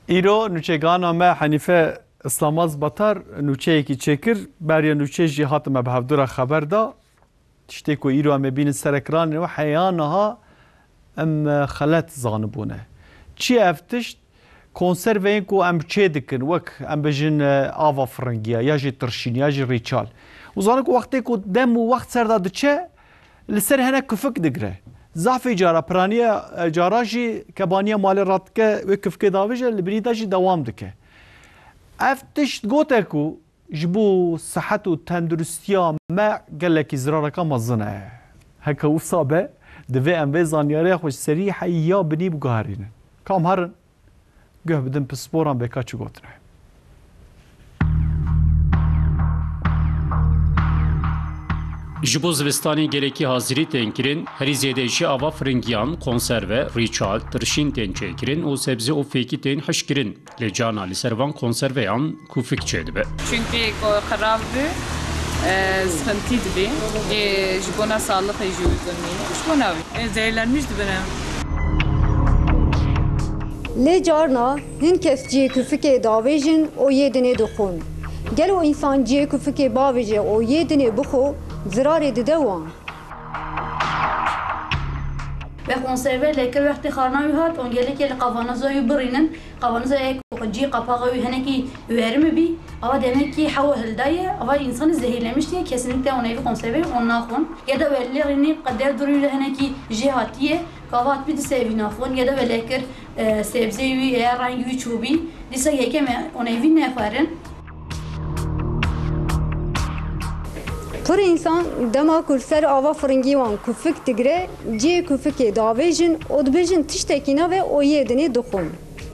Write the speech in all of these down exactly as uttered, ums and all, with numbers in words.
Îro nûçegihana me Henîfe Islamaz Batar nûçeyekî çêkir, beriya nûçeyê jî hatime bi hevdû re xeber da. Tiştê ku îro em ê bînin ser ekranê we, heya niha em, e, xelet zanibûne. Çi ye ev tişt? Konserveyên ku em çê dikin, wek em bijin, e, ava firingiya, ya jî tirşîn, ya jî rîçal. Û zanin ku wextê ku dem û wext ser de diçe, li ser hinek kufik digre. Zafê cara piraniya, e, cara jî kebaniya malê radike wê kufikê davêje, li binî de jî dewam dike. Ev tişt gote ku ji bo sihet û tenduristiya me gelekî zirareke mezin e. Heke wisa be, divê em vê zanyariya xwe ji serî heyî ya binî biguherînin. Kam herin, guh bidin pisporan bê ka çi gotine. Ji bo zivistanê gelekî hazirî tên kirin, herî zêde jî ava firingiyan, konserve, rîçal, tirşîn tên çêkirin û sebze û fêkî tên hişkirin. Lê carna li ser van konserveyan kufik çêdibe. Çünkü o xirab bû, e, sıkıntı dibe. E, ji bona sağlığı jî uygun nîne. Ji bona wî. E, zehirlenmiş dibine. Lê carna hin kes cihê kufikê davêjin û yê dinê dixwin. Gelo însan cihê kufikê bavêje û yê dinê bixwe, zirarê dide wan? Ve konserve leke wextê xarina wî hat, on gelekê li kavanoza wî birînin. Kavanoza yek cî qapaxa wî henekî werimi bî, ava demekî hewa hildaye, ava însanî zehîrlemiş diye, kesinlikle oneyvî konserve on naxwin. Ya da welê rînî qeder durî li henekî jê hatiye, kava hatbî di sevî naxwin, ya da welekir, e, sebzeyê wî ya rengî wî çûbî, dîsa yeke me oneyvî nexwerin. Pir însan dema ku li ser ava firingî wan kufik digre, cihê kufikê davêjin û dibêjin tiştekî nabe û yê dinê dixwin.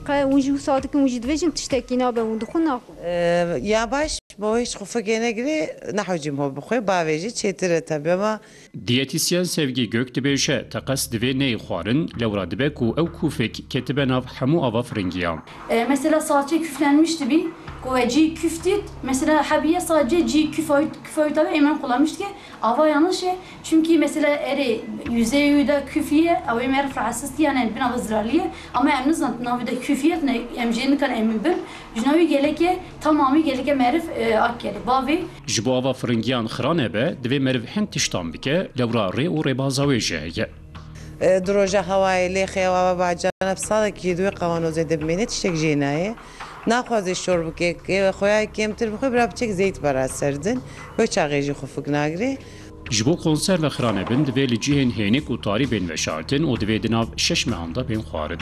Qe hûn jî wisa dikin, hûn jî dibêjin tiştekî nabe, hûn dixwin naxwin. Ee, ya baş, bo hiç kufikê negirê, nehewcîm ho bixwe, bavêjî çêtir e tabi ama. Diyetisyen Sevgi Gök dibêje, teqez divê neyê xwarin, lewra dibe ku ew kufik ketibe nav hemû ava firingiyan. E, mesela salçe küflenmiş dibi, ku ve cî küf dît, mesela hebiye sadece cî küf ay-, küf ayıtabe ê me qulamiş dike, ava yanlış e. Çünkü mesela erê yüzey wî de küfiye, ew ê me rahatsız diye, yani bina ve zirarliye. Ama em nizan navî de küfiye, ne, em jê nikan emin bin. Ji navî geleke, tamamî geleke meriv, e, ak gelê. Bavê. Ji bo ava firingiyan xira nebe, divê meriv hin tiştan bike, lewra rê û rêbaza wê jî heye. E, di roja hewayê lêxê ew ava bacana bi salekî di wê qawanozê de bimêne, tiştek jê nayê. Naxwaze şor bike, kê-, xweyayê kêmtir bixwe, bira biçek zeyt bera ser din. Wê çaxê jî xufik nagirê. Ji bo konserve xira nebin, divê li cihên hênik û tarî bên veşartin û divê di nav şeş mehan de bên xwarin.